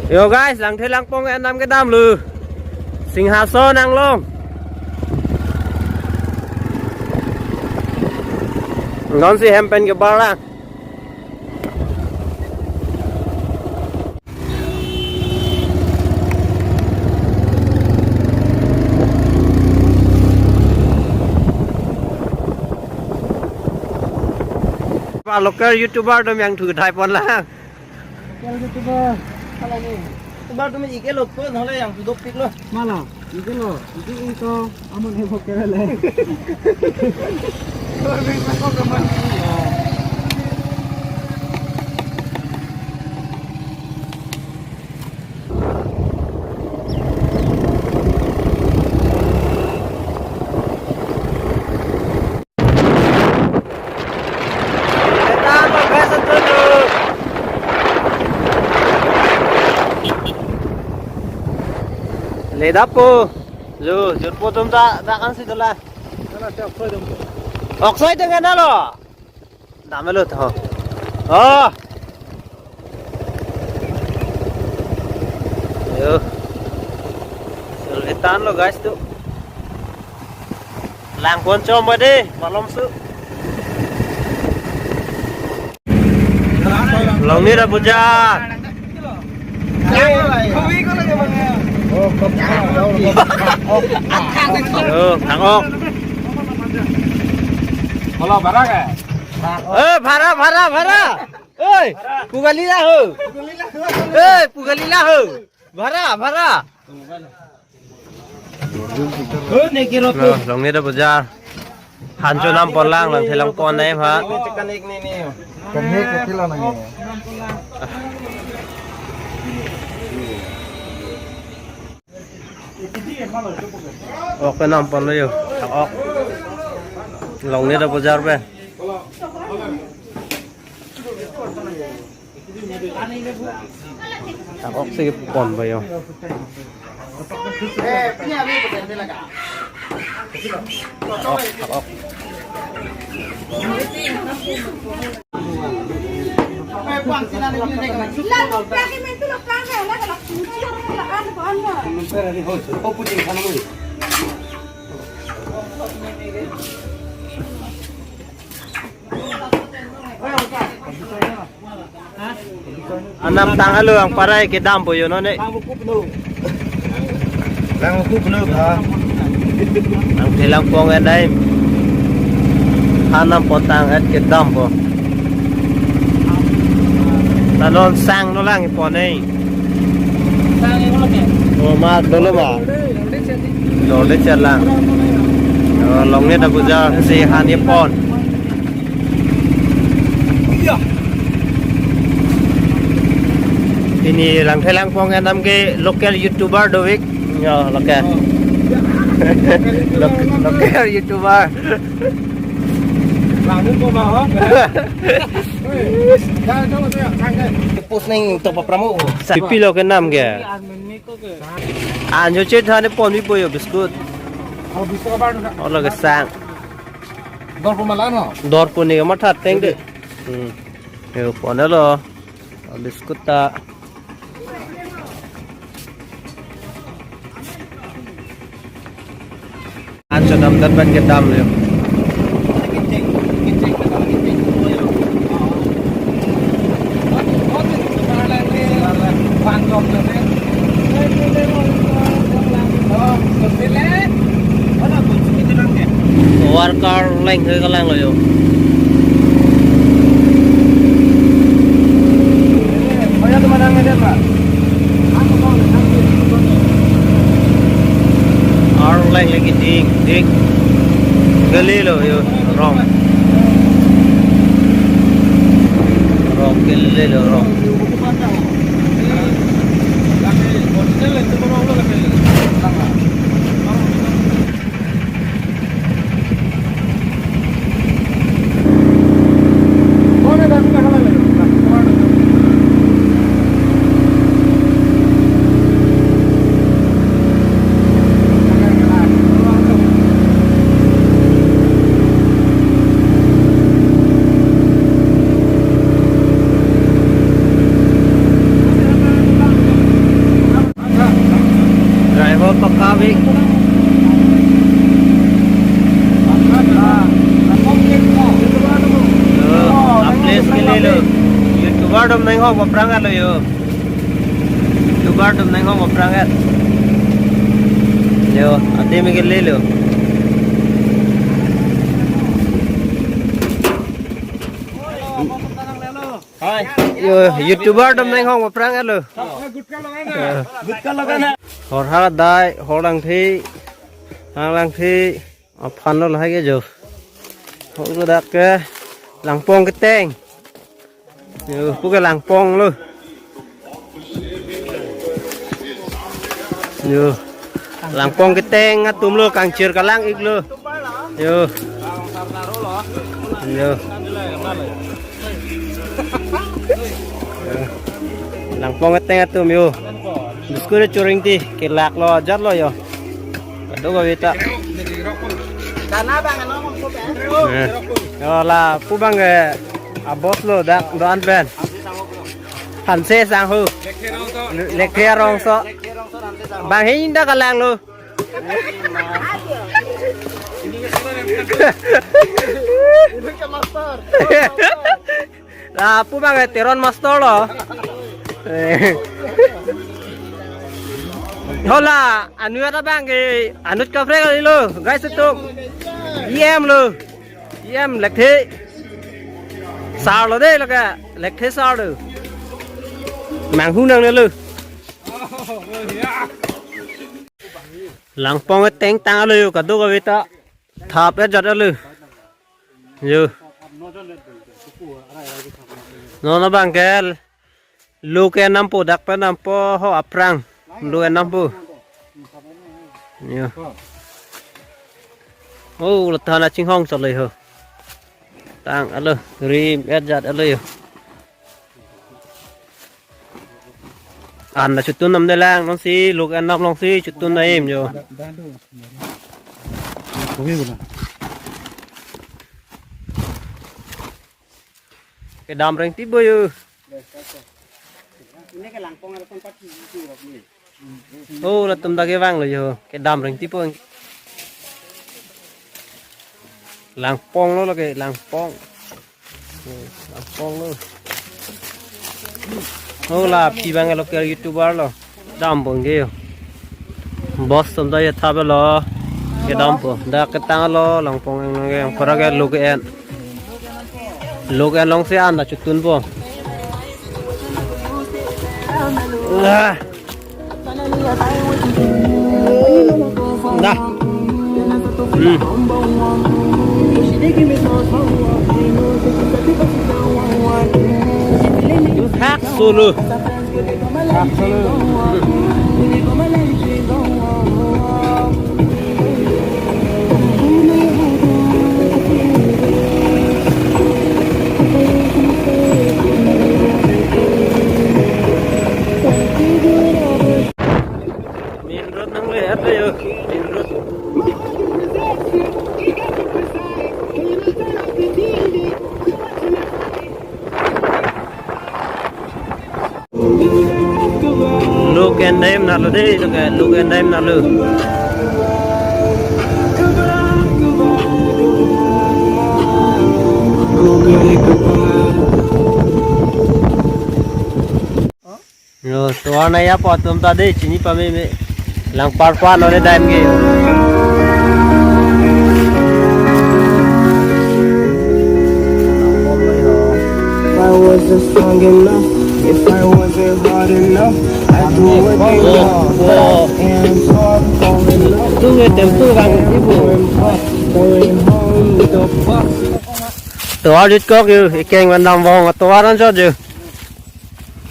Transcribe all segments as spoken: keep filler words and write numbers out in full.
Yo guys, Langthe Langpong endam kedam lo. Singhason Anglong. Non si hem pen kebar lang. Pa local YouTuber atum nangthu thai pon lang. Local YouTuber, hala ni. YouTuber atum ike lo po, nohole nangthu dopik lo. Mala, ike lo, ike ito, amun he bokere le. Ledap po. Jo, jut po atum ta, ta kan si dola. Oksai dengan alo. Dam lo tho. Oh. Yo. Sul etan lo guys tu. Lang pon chom ba de, malom su. Longni ra buja. Yo, thang ok. Hola, barang eh? Eh, bhara, bhara, bhara. Oi, pu gali la ho. Eh, pu gali la ho. Bhara, bhara. Lo, Longni ra buja. Han chonam pon lang, Langthe Langpong nai pha. Kan he ke tilo nang. Ok, nam pon lo yo. Ok. Longni ra buja pen. Thang ok si pon ba yo. Thang ok, thang ok. Anam tang alo ang parai kedam po yo non ne. Lang ku penu ha. Langthe Langpong endai. Anam pon tang et kedam po. Ta non sang no lang pon ne. Oh, ma dolo ma. Dolo chat lang. Oh, Longni ra buja si han epon. Pini Langthe Langpong endam ke local YouTuber dovik. Yo, local. Lok-, local YouTuber. Post neng to papramo. Pipi lo ke nam ke. Anjo chet hane pon pipo yo biscuit. Oh, biscuit apa tu? Oh, lake sang. Dor pun malah no. Dor pun ni matha teng de. Hmm. Yo pon lo. Biscuit ta. Ancho nam dan ban kedam le. Worker leng ke lang lo yo. Arleng lagi ding, ding. Gali lo yo, rong. Rong gali lo, rong. Bar dom nang hong aphrang lo yo. Bar dom nang hong aphrang. Yo, ade me ke le lo. Yo, YouTuber dom nang hong aphrang lo. Gutka logana. Hor ha dai, hor langthi, hang langthi, aphan lo lahai ke jo. Hor lo dak ke, langpong keteng. Yo, pu ke langpong lo. Yo. Langpong keteng atum lo, kangchir kalang ik lo. Yo. Yo. Langpong keteng atum yo. Biscuit churing ti kelak lo, ajat lo yo. Kadokave ta. Dana bang ano mo ko pe. Eh. Yo la pu bang ke a boss lo dak do-an pen. Hanse sang hu. Lekhe arongso. Bang hin da kalang lo. Ini ke master. La pu bang ke Teron master lo. Hola, anu ata bang ke Anuj kaprek lo, guys itu. E M lo. E M lekthe. Sar lo de lo ke, lekthe sar lo. Manghu nang lo. Langpong keteng tang lo yo, kadokave ta. Thap ajat lo. Yo. Non abang ke lo ke nampo, dak pen nampo ho aphrang. Lo ke nampo. Yo. Oh, lo thana chinghong chalo ho. Tang lo, rim ajat lo yo. An na chutun nam de lang, longsi, lo ke nam longsi, chutun na im yo. Kedam reng tibo yo. Ini ke langpong ada tempat ini. Oh, latum dak kevang lo yo. Kedam reng tibo. Langpong lo lake, langpong. Langpong lo. Oh, la pi bang local YouTuber lo. Dampo ke yo. Boss atum ta ya thap lo. Kedampo. Dak ketang lo, langpong yang nang yang pura ke lo ke-en. Lo ke-en longsi an na chutunpo. Ah. Dah. Hmm. Hak solo. Hak solo. Main road nang le at yo. Main road. Lo ke-en dam na lo de, lo ke, lo ke-en dam na lo. Yo, tovar nangyapo atum ta de, chini pameme. Lang parpa nore dam ke. If I wasn't strong enough, if I wasn't hard enough, I'd do it again. And talk, fall in love. Tu nge tempo bang ibu. Going home with the bus. Tovar jut kok yo, ikeng van dam vong, tovar an jut yo.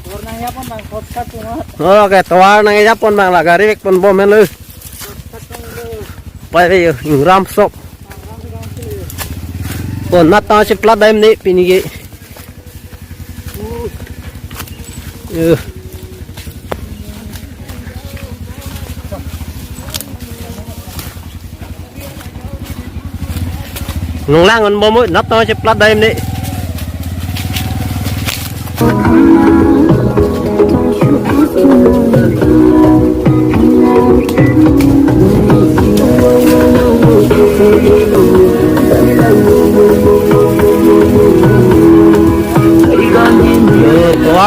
Tovar nangyapon bang, shortcut tu mat. Oh, okay, tovar nangyapon bang la, gari vekpon bom hen lo. Shortcut tu lo. Pai ve yo, ingram sok. Pon nat ta si plat dam ne pini ke. Yo. Nung lang an bom, nat ta si plat dam ne.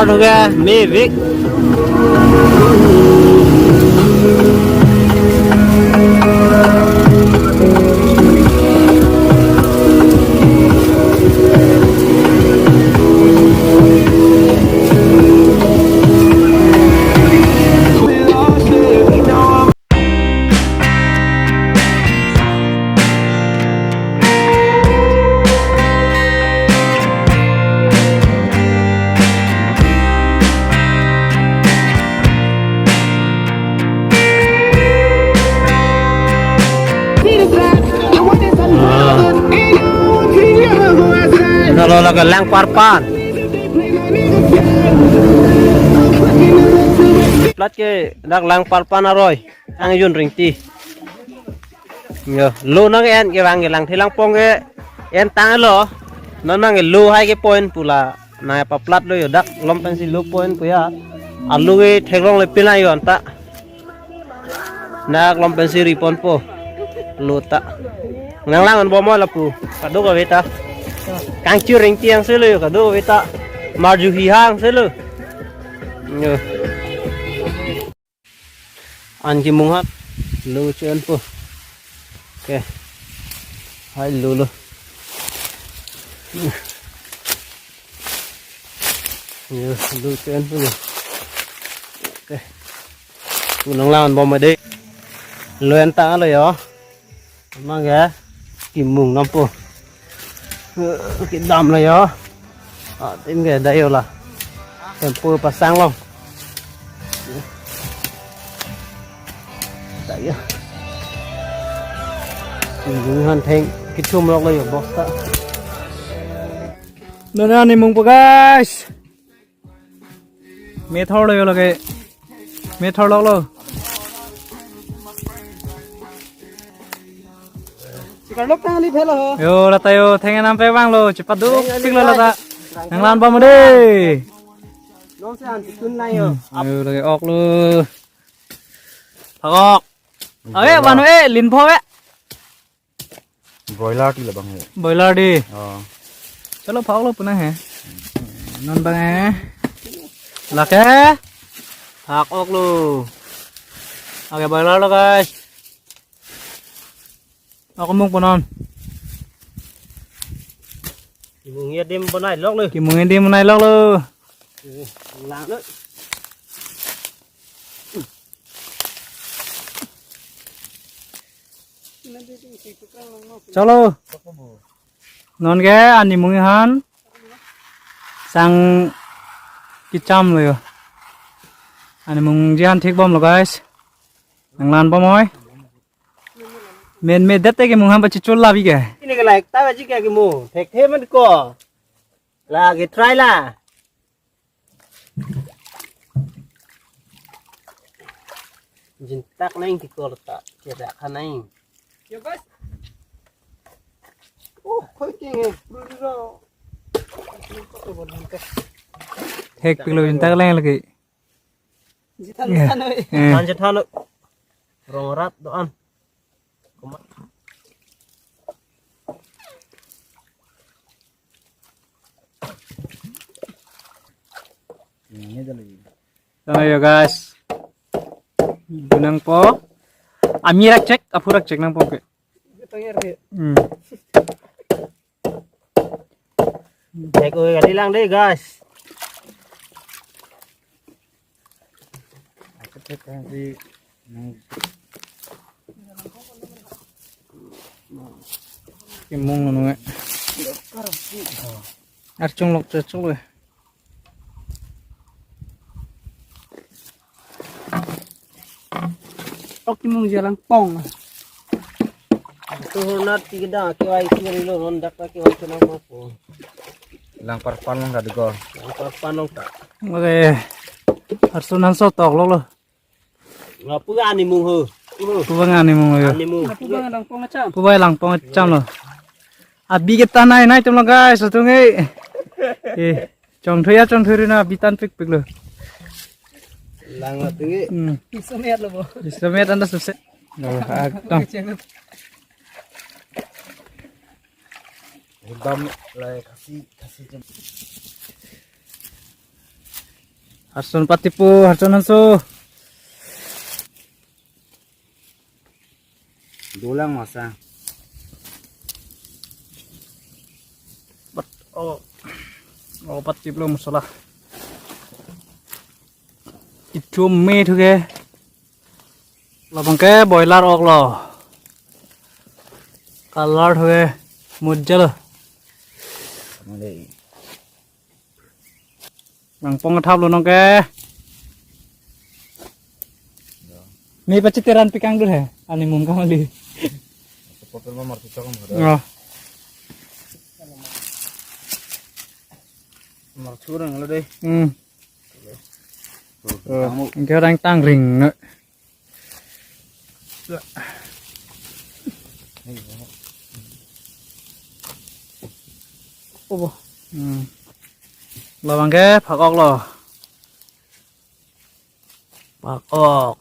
Hoga mevik. Nalo laga lang parpan. Plat ke dak lang parpan aroi. Ang Jun Ringti. Yo, lo nang en ke bang ke lang thilang pong ke en tanglo. Non nang lo hai ke point pu la nangpaplatlo yo, dak lom pensi lo point pu ya. Alu ke theklongle pin yo anta. Dak lom pensi ri ponpo. Lo ta. Nang lang an bom lapu. Kadokave ta. Kangchiring tiang selo yo, kadokave ta. Marju hi hang selo. Yo. An kimung hak lo chen po. Okay. Hai lo lo. Yo, lo chen po lo. Okay. Unang lang bom dei. Lo en tanglo yo. Mang ya. Kimung nampo. Eh, kedamlo yo. Ah, tim ke dayo la. Tempo pasang long. Dayo. Kimung han theng kithum loklo yo bosta. Non animung po guys. Methor lo yo lake. Methor loklo. Chikarlok tang ali phelo ho. Yo, lata yo, theng enam pe bang lo, chepaduk pik lo lata. Nang lan bom dei. Nong se an tun lai yo. Hmm, yo, lake ok lo. Phak-ok. Ave, vano e, lin pho ve. Broiler ti labang he. Broiler dei. Oh. Chalo phak-ok lo punang he. Non bang he. Lake. Phak-ok lo. Ave broiler lo guys. Ako mung punon. Kimung ya dim bonai lok lo. Kimung ya dim bonai lok lo. Lang lo. Chalo. Non ke animung han sang kecham lo yo. Animung ji han thik bom lo guys. Nang lan bom oi. Men me det te kimung han ba chichul la bi ke. Ini ke like ta ba ji ke kimung. Thek the man ko. La ke try la. Jintak nang kikor ta, kira ka nang. Yo guys. Oh, koi ke nge, bro, bro. Thek pik lo jintak lang lagi. Jithan, yeah, jithan, oi. Eh. Jithan, jithan, oi. Rong rat doan. Ini aja lagi. Sana yo guys. Punang po. Ami rak chek, aphu rak chek nang po ke. Hmm. Chek oi, kali lang dei guys. Aku cek kan si Kimung nung e. Archung lok chechok e. Ok, kimung jalang pong. Tu hurnat tiga dah, kiwai kiri lo, rondak ta kiwai kenang mapo. Lang parpan lang kadu ko. Lang parpan long ta. Oke. Arsunan sotok lo lo. Nga pu ga animung ho. Pu ba nga animung ho yo. Animung. Pu ba langpong acham. Pu ba langpong acham lo. Abi ke tanai nai tum lo guys, latum e. Eh, chongthui ya chongthui ri na abi tan pikpik lo. Lang latum e. Hmm. Isomet lo bo. Isomet anda suse. Lo, ah, tong. Ekdom lai khasi, khasi jam. Harson patipo, Harson hanso. Dolang masa. Pat, oh. Oh, patiplo masala. Itum me thuke. Labang ke boiler ok lo. Color thuke mujal. Mali. Nangpong thaplo nong ke. Ni pachiteran pikang dur he. Ani mung kamali. Potol ma marchu chok mo. Oh. Marchu rang lo dei. Hmm. Oh, kamu. Engke orang tangring. Obo. Hmm. Labang ke phak ok lo. Phak ok.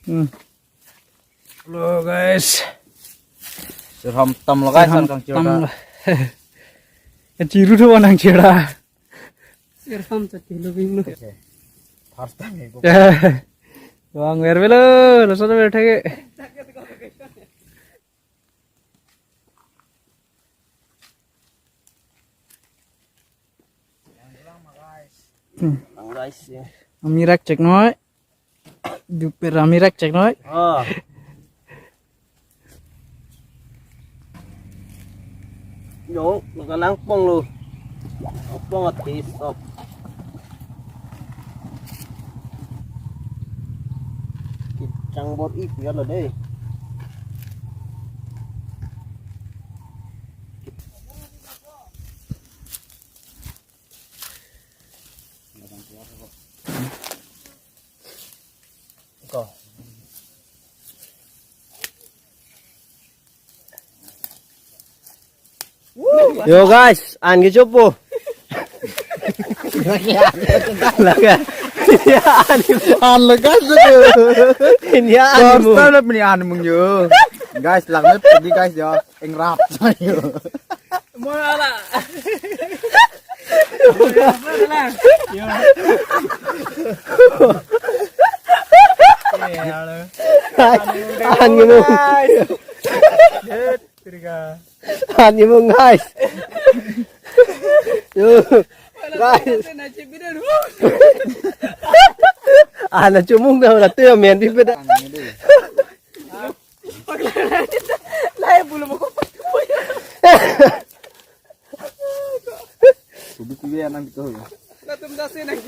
Hmm. Hello guys. Sirham tam lo guys, sirham an kang tam chira lo. Kachiru thu an kang chira. Sirham chakilo bing lo. First time eko. Bang ver velo, laso ver thek. Hmm. Guys, ya. Amirak chek noi. Duper amirak chek noi. Oh. Yo, nakalang pong lo. Pong at pisop. Chang bor i pian lo dei. Yo guys, an ke chopo. Lake. An. An lake. Ini an. First time lo pini an mung yo. Guys, lang na pini guys yo. Ingrap sayo. Mo ala. Yo. An ke mung. Tirga. An ke mung guys. Yo. Guys. An chomung dah la tu ya men di peda. Lai bulu mo ko. Subi kubi anang dito. Latum dasi nang.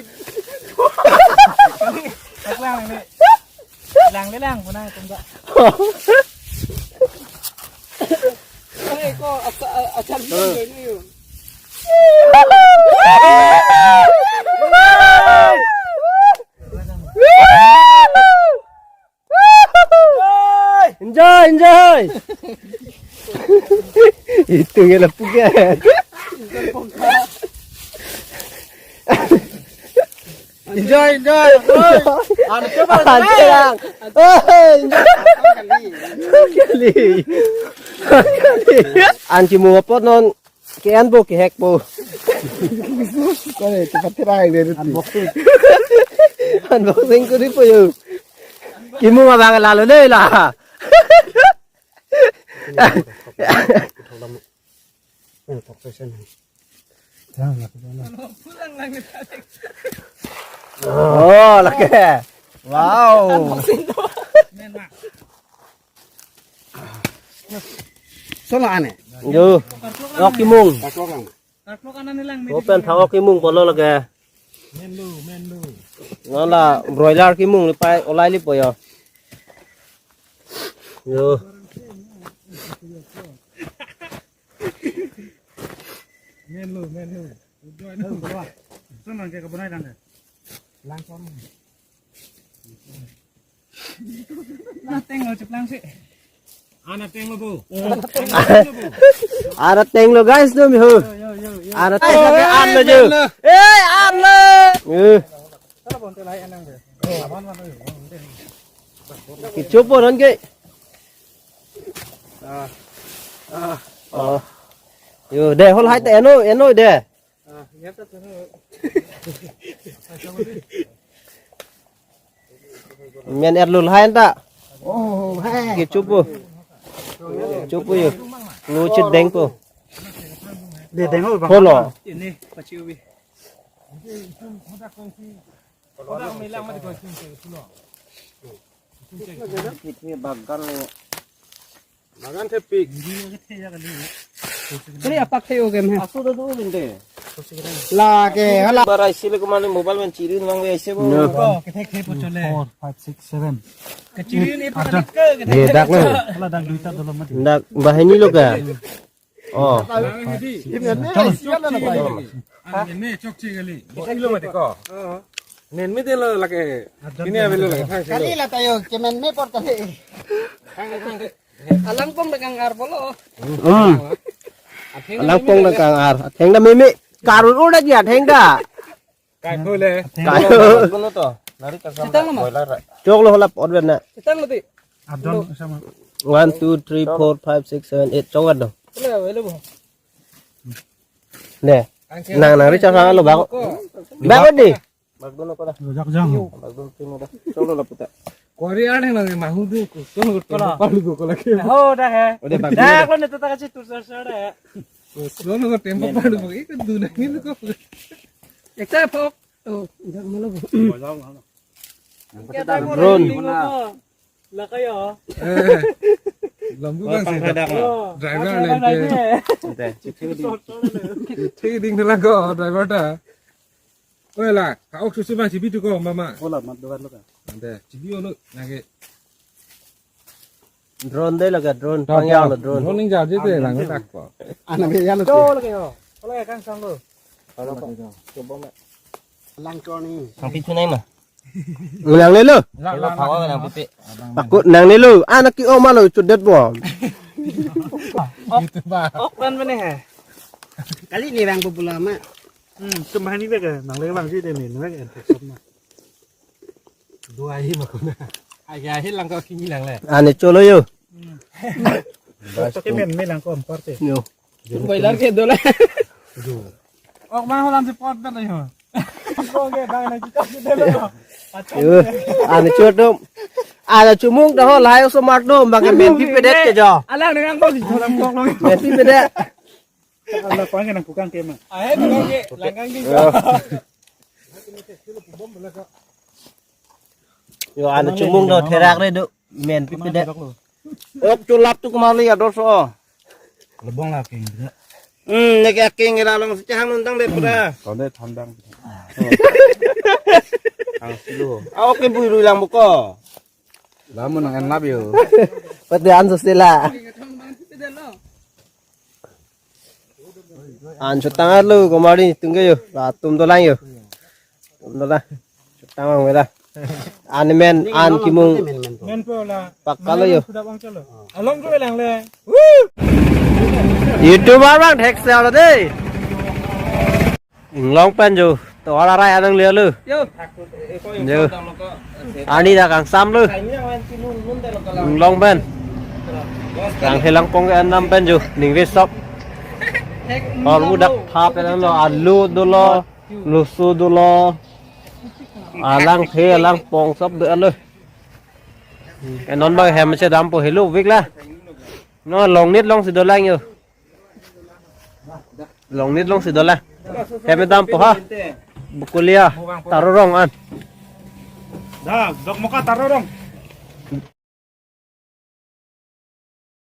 Taklang ni. Lang le lang puna tum da. Ay ko asa asa ni yun. Enjoy, enjoy. Itu ya lepuk ya. Enjoy, enjoy. Oi. Anu coba. Anu coba. Oi, enjoy. Kali. Kali. An chemung apot non. Ke-en po, kehek po. Kore, cepat terakhir dari itu. Unboxing. Unboxing kuri po yo. Chemung abang lalo dei la. Oh, lake. Wow. Solo ane. Yo. Ok chemung. Open tha ok chemung pulo lake. Nonla broiler chemung le pai olai le po yo. Yo. Menlo, menlo. Udah ini. Sana ke kebun aja kan. Langsung. Nah, teng lo ceplang sih. An ateng lo, Bu. An ateng lo, guys, dum ho. Yo, yo, yo, yo. An ateng lo, an lo jo. Eh, an lo. Eh. Salah bonte lai anang be. Kicho po ron ke. Ah. Oh. Yo, de, hol hai te, eno, eno de. Men er lul hai ta. Oh, hai. Ke chupu. Chupu yo. Lu chit deng po. De deng ho bang. Holo. Ini pachi ubi. Bagan thepik. Kali apak the ogen he. Asu do do binte. Lake hala. Bara isi le kumani mobile man chiri nang ve isi bo. No. Ko kethek the po chole. Four, five, six, seven. Kachiri ni panik ke. Ye dak lo. Hala dak duita dolo mati. Dak bahini lo ka. Oh. Ini ini chokche kali. Isi lo mati ko. Nen mi de lo lake. Ini avelo lake. Kali la tayo kemen me por kali. Alang pong dagang ar bolo. Hmm. Alang pong dagang ar. Atheng da meme. Karul ur da ji atheng da. Kai phule. Kai. Kuno to. Nari kasam. Sitang nama? Boiler ra. Chok lo holap order na. Sitang mati. Adon sama. One, two, three, four, five, six, seven, eight. Chok adon. Hello, hello bo. Ne. Nang nang ri chok lo bang. Bang di. Bagdun ko da. Rojak jang. Bagdun tino da. Cholo la puta. Korea ne nang mahu du ko. Kono ko la. Palu ko la ke. Ho da he. Ode bagdun. Da ko ne tata kachi tur sar sar da. Kono ko tempo palu ko. Iko du na ni ko. Ekta pok. Oh, enggak malu. Drone. Lakayo. Lambu bang sih. Driver le. Ante. Thik ding thela ko driver ta. Oi la, ka ok susi bang chibi tu ko mama. Ola mat dogan lo ka. Ante, chibi olo nage. Drone de laga drone, pangyang lo drone. Drone ning jar jite lang tak ko. Anak ya lo. Cholo ke ho. Ola kang sang lo. Lang choni. Sang pi chunai ma. Nang ne lo. Lo phawa nang puti. Takut nang ne lo. Anak ki oma lo chudet bo. Ok ban bene he. Kali ni bang popular ma. Hmm, cuma ini bek nang le bang sih deh nih, bek entek sop ma. Dua ahi ma kuna. Aja ahi lang ko kini lang le. Ane cholo yo. Bas ke men me lang ko ampar te. Yo. Boiler ke dola. Ok ma holan si pot ber ho. Ko ke bang na kita ke delo. Yo. Ane chodom. Ane chumung dah ho lahai so mak dom bang ke men pi pedet ke jo. Alang dengan ko si dalam kok lo. Men pi pedet. Ala pang nang kukang ke ma. Ahe kukang ke langkang di. Yo ane chumung do therak re do men pi pedet. Ok chulap tu kumali ador so. Lebong la king. Hmm, ne ke king ira long si chahang nuntang de pura. Konde thandang. Ang silo. Aw ke bui rui lang buko. Lamu nang enlap yo. Pati an sosela. An chutang arlo komari tungge yo. Atum dolang yo. Atum dolang. Chutang ang wela. An men an kimung. Men po la. Pakka lo yo. Sudah bang cholo. Along ko lang le. YouTuber bang thek se alo de. Inglong pen jo, to ala rai anang lialu. Yo. Jo. Ani da kang sam lu. Inglong pen. Kang helang pong ke anam pen jo, ningve sop. Or mudak thap pen lo, alu dolo, lusu dolo. Alang the, alang pong sop do alo. Enon bang hem che dam po helu vik la. No long nit long si dolang yo. Long nit long si dolang. Hem dam po ha. Bukulia. Tarorong an. Da, dok moka tarorong.